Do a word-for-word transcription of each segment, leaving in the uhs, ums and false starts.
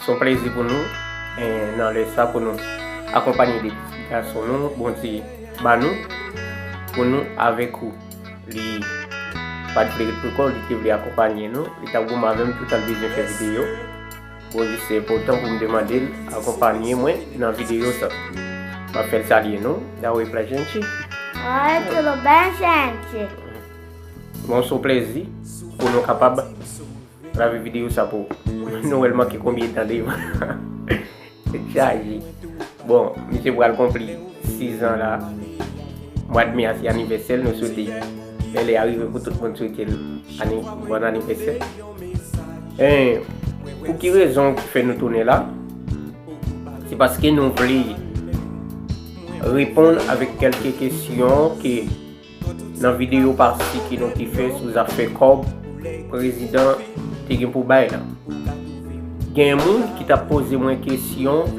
Se yon plezi pou nou, eh, nan lè sa, pou nou akonpanye de ti gason nou, Bondye ba nou, pou nou avèk ou. Li pa t vle ret pou kò l, li te vle akonpanye nou. Li t ap goumen avè m toutan l bezwen fè videyo. Bon, li se enpòtan pou m te mande l akonpanye mwen nan videyo sa. M ap fè l salye nou. Daway Plajenti. Oi, tudo bem, gente? Bon, se yon plezi pou nou kapab lave videyo sa pou nou wè l manke konbyen tan devan. Tèt chaje. Bon, misye pral konpli sis zan la. Mwa d me a se anivèsè l, nou swete bèlè a rive pou tout moun swete l ani-, bòn anivèsè. Eh, pou ki rezon ki fè nou tounen la? Se paske nou vle reponn avèk kèlke kesyon ke nan videyo pase ke nou te fè sou zafè kòb prezidan te gen pou bay la. Gen moun ki t ap poze mwen kesyon,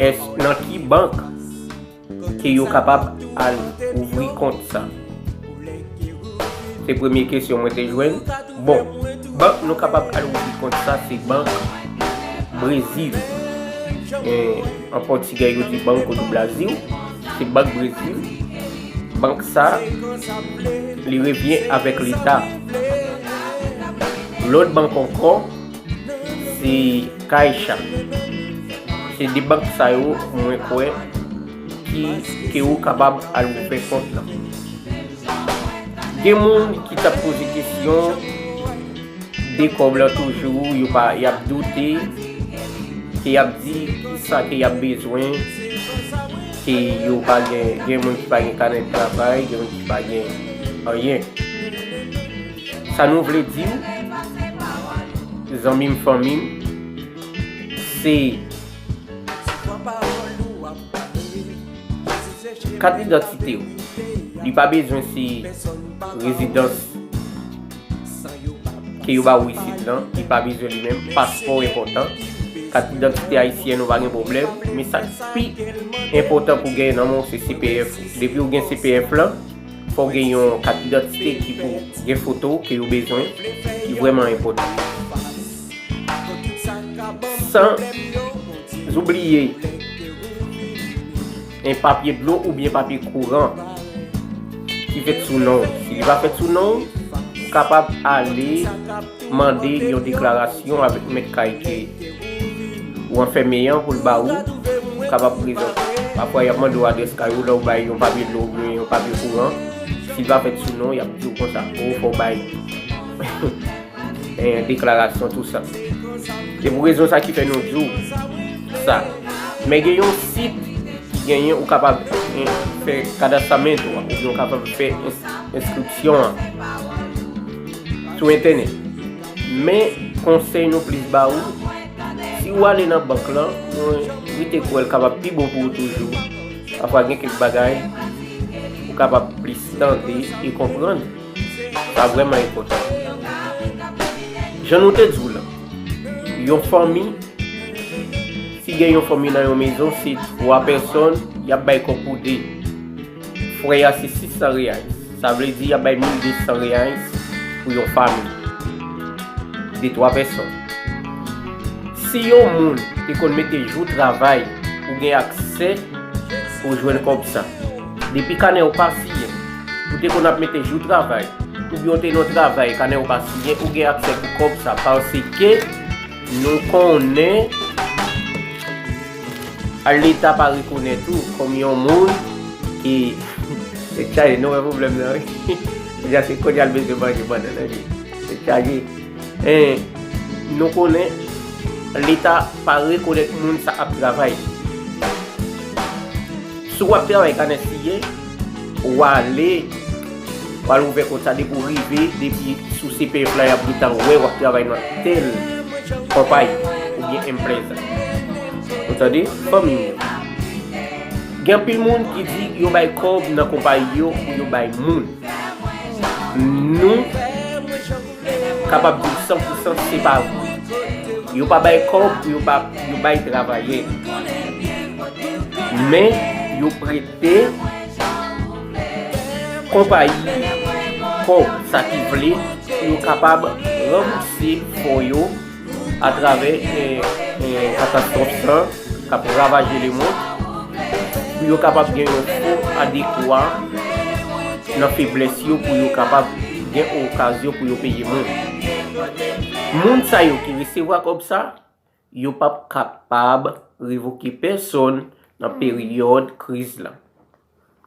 èske nan ki bank ke yo kapab al ouvri kont sa? Se premye kesyon mwen te jwenn. Bon, bank nou kapab al ouvri kont sa, se bank Brezil. Eh, an pòtigè, yo di Banco do Brasil. Se bank Brezil. Bank sa, li revyen avèk Leta. Lòt bank ankò, se Caixa. Se de bank sa yo, mwen kwè, ki, ke ou kapab al ouvè kont lan. Gen moun ki t ap poze kesyon de kòb lan toujou, yo pa, y ap doute, ke y ap di kisa ke y ap bezwen, ke yo pa gen, gen moun ki pa gen kanè travay, gen moun ki pa gen anyen. Sa nou vle di w, zanmi m, fanmi m, se kat idantite w. Li pa bezwen se rezidans ke yo ba w isit lan, li pa bezwen li menm. Paspò enpòtan. Kat idantite ayisyèn ou pa gen pwoblèm. Men sa k pi enpòtan pou genyen nan men w se C P F ou. Depi w gen C P F lan, fò w gen yon kat idantite ki pou gen foto w ke yo bezwen, ki vrèman enpòtan. San oubliye en papye dlo oubyen papye kouran ki fèt sou non w. Si li pa fèt sou non w, ou kapab ale mande yon deklarasyon avèk mèt kay ke ou anfèmen an pou l ba ou, ou kapab prezante. Pafwa, y ap mande w adrès kay ou lè w bay yon papye dlo oubyen yon papye kouran. Si l pa fèt sou non w, y ap di w konsa, o, fò w bay eh, deklarasyon, tou sa. Se pou rezon sa ki fè nou di w sa. Men gen yon sit ki genyen, ou kapab, eh, fè kadastramento a, oubyen ou kapab fè ens-, enskripsyon an sou entènèt. Men konsèy nou plis ba ou, si w ale nan bank lan, mwen rete kwè l kapab pi bon pou ou toujou. Pafwa gen kèk bagay ou kapab plis tande e konprann. Sa vrèman enpòtan. Jan nou te di w lan, yon fanmi, si gen yon fanmi nan yon mezon, se twa pèsòn, y ap bay kòb pou de. Frè a se sis san reais. Sa vle di y ap bay mil de san reais pou yon fanmi de twa pèsòn. Si yon moun te konn mete jou travay, ou gen aksè pou jwenn kòb sa. Depi kanè w pa siyen, ou te konn ap mete jou travay, oubyen w te nan yon travay, kanè w pa siyen, ou gen aksè pou kòb sa, paske nou konnen Leta pa rekonèt ou kòm yon moun ki, tèt chaje, nou wè pwoblèm nan, wi. Deja se kounye a l bezwen manje pandan nan vi. Tèt chaje. En, nou konnen Leta pa rekonèt moun sa ap travay. Si w ap travay kanè siyen, w ale, w al ouvè kont sa, depi w rive, depi sou C P F la, y ap gentan wè w ap travay nan tèl konpayi oubyen empresa. Ou tande? Fanmi m yo. Gen anpil moun ki di yo bay kòb nan konpayi yo pou yo bay moun. Nou kapab di w san pou san se pa vre. Yo pa bay kòb pou yo pa, yo bay travayè. Men yo prete konpayi kòb, sa ki vle pou yo kapab ranbouse fò yo atravè, eh, eh, katastwòf sa k ap ravaje lemonn, pou yo kapab gen yon fon adekwa nan feblès yo, pou yo kapab gen okazyon pou yo peye moun. Moun sa yo ki resevwa kòb sa, yo p ap kapab revoke pèsonn nan peryòd kriz la.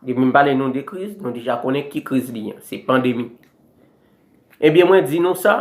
Depi m pale nou de kriz, nou deja konnen ki kriz li ye, se pandemi. Ebyen, mwen di nou sa,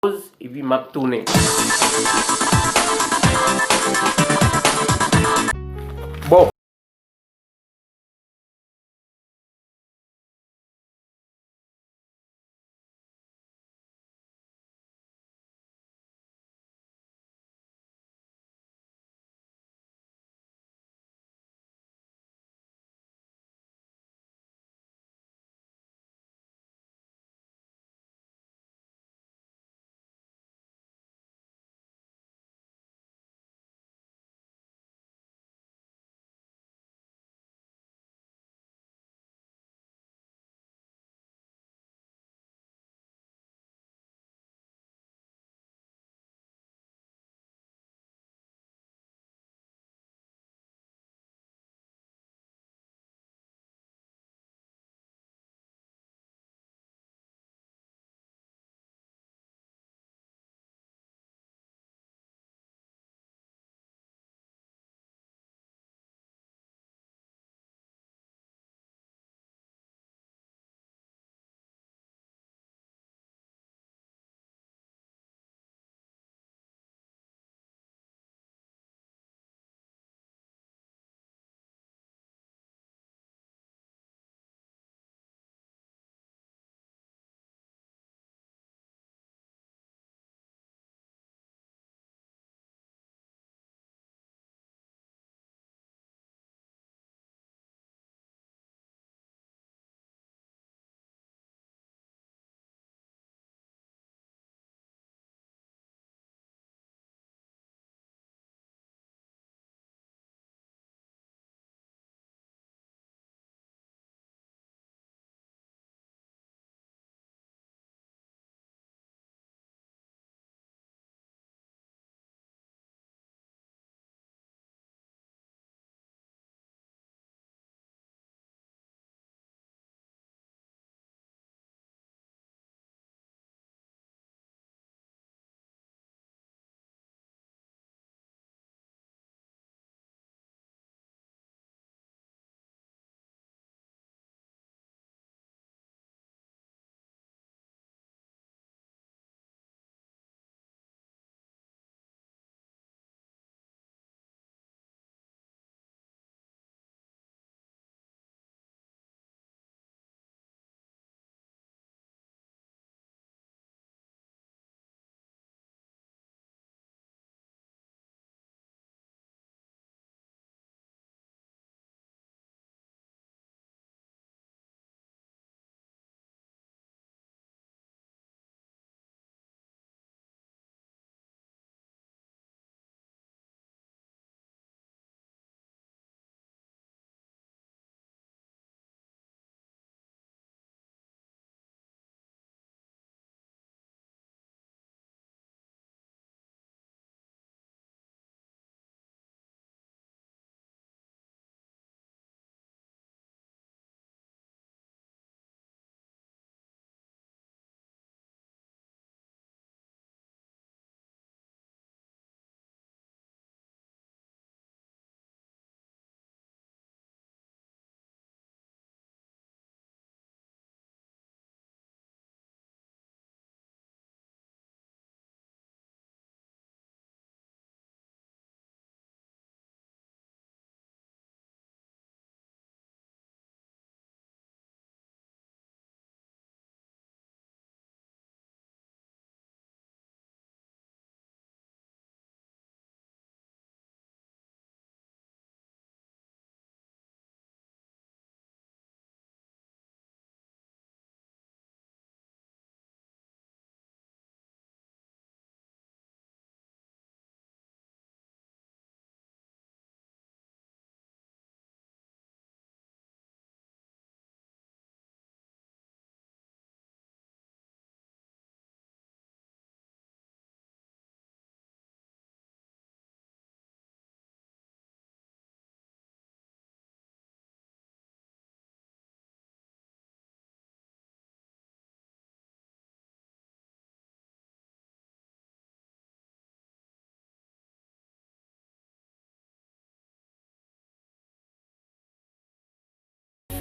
Poz, epi m ap tounen. Bon.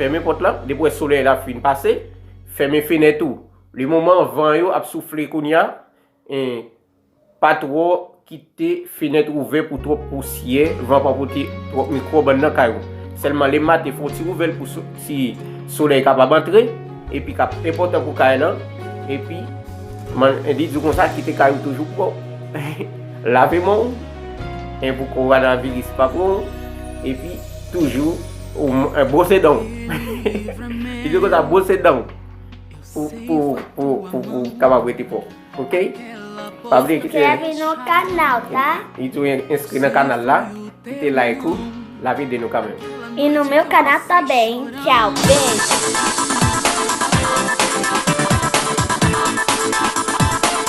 fèmen pòt la, depi w wè solèy la fin pase, fèmen fenèt ou. Le moman van yo ap soufle kounye a, en, pa twò kite fenèt ouvè pou twòp pousyè, van pa pote twòp mikwòb anndan kay ou. Sèlman lematen fè yon ti ouvè l pou so- ti solèy kapab antre, epi k ap enpòtan pou kay lan, epi man, li di w konsa kite kay ou toujou pwòp. Lave men w, en, pou kowonaviris pa pran w, epi toujou ou, en, bwose dan w. Li di w konsa bwose dan w pou, pou, pou, pou, pou kapab rete pwòp. Ok? Pa bliye kite. Inscreve no canal, tá? E tou enskri nan kanal la, kite like ou, l ap ede nou kanmenm. E no meu canal também. Tchau, beijo.